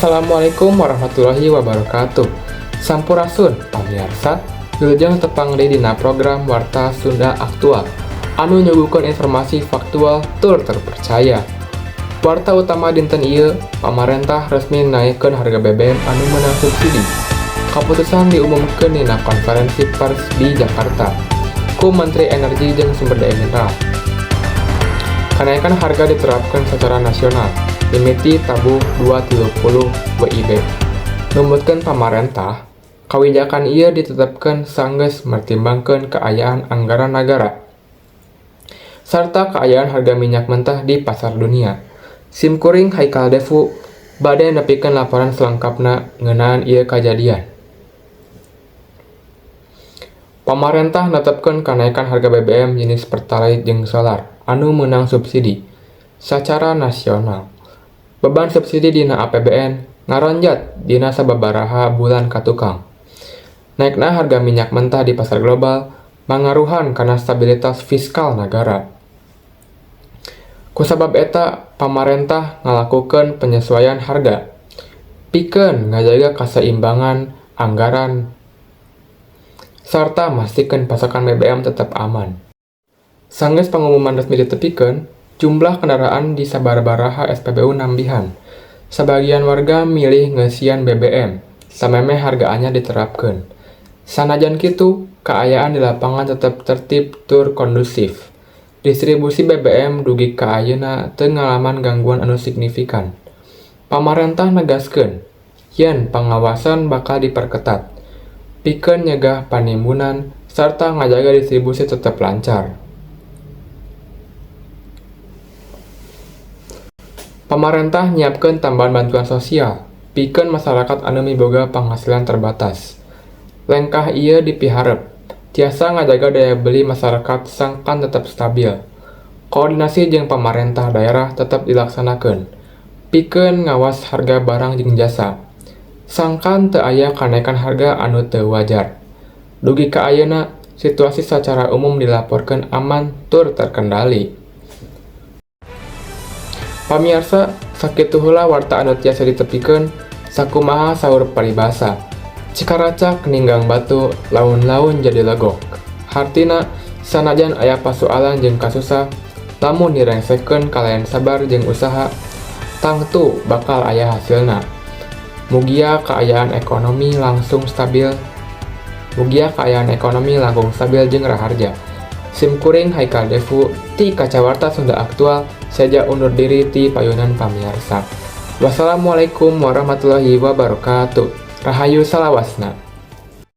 Assalamualaikum warahmatullahi wabarakatuh. Sampurasun pamiarsa, wilujeng tepang deui dina program Warta Sunda Aktual anu nyuguhkeun informasi faktual tur terpercaya. Warta utama dinten ieu, pamarentah resmi naekkeun harga BBM anu meunang subsidi. Kaputusan diumumkeun dina konferensi pers di Jakarta ku Menteri Energi jeung Sumber Daya Mineral. Kenaikan harga diterapkan secara nasional, mimiti tabuh 2.30 WIB. Numutkeun pamarentah, kawijakan ieu ditetepkeun sanggeus mertimbangkeun kaayaan anggaran nagara sarta kaayaan harga minyak mentah di pasar dunia. Sim kuring Haikal Devu bade nepikeun laporan salengkapna ngeunaan ieu kajadian. Pamarentah netepkeun kanaikan harga BBM jenis Pertalite jeung solar anu meunang subsidi sacara nasional. Beban subsidi dina APBN ngaronjat dina sababaraha bulan katukang. Naekna harga minyak mentah di pasar global mangaruhan kana stabilitas fiskal nagara. Kusabab eta, pamarentah ngalakukeun penyesuaian harga pikeun ngajaga kaseimbangan anggaran sarta mastikeun pasokan BBM tetep aman. Sanggeus pangumuman resmi ditepikeun, jumlah kendaraan di sababaraha SPBU nambihan. Sabagian warga milih ngeusian BBM samemeh harga anyar diterapkeun. Sanajan kitu, kaayaan di lapangan tetep tertib tur kondusif. Distribusi BBM dugi ka ayeuna teu ngalaman gangguan anu signifikan. Pamarentah negaskeun yen pangawasan bakal diperketat pikeun nyegah panimbunan sarta ngajaga distribusi tetep lancar. Pamarentah nyiapkeun tambahan bantuan sosial pikeun masarakat anu miboga panghasilan terbatas. Lengkah ieu dipiharep tiasa ngajaga daya beli masarakat sangkan tetep stabil. Koordinasi jeung pamarentah daerah tetep dilaksanakeun pikeun ngawas harga barang jeung jasa, sangkan teu aya kanaekan harga anu teu wajar. Dugi ka ayeuna, situasi sacara umum dilaporkeun aman tur terkendali. Pamiarsa, sakitu heula warta anu tiasa ditepikeun. Sakumaha saur paribasa, "Cikaracak ninggang batu, laun-laun jadi legok." Hartina, sanajan aya pasualan jeung kasusah, lamun direngsekeun kalayan sabar jeung usaha, tangtu bakal aya hasilna. Mugia kaayaan ekonomi langsung stabil. Mugia kaayaan ekonomi langkung stabil jeung raharja. Sim kuring Haikal Devu ti Kacawarta Sunda Aktual seja undur diri ti payunan pamiarsa. Wassalamualaikum warahmatullahi wabarakatuh. Rahayu salawasna.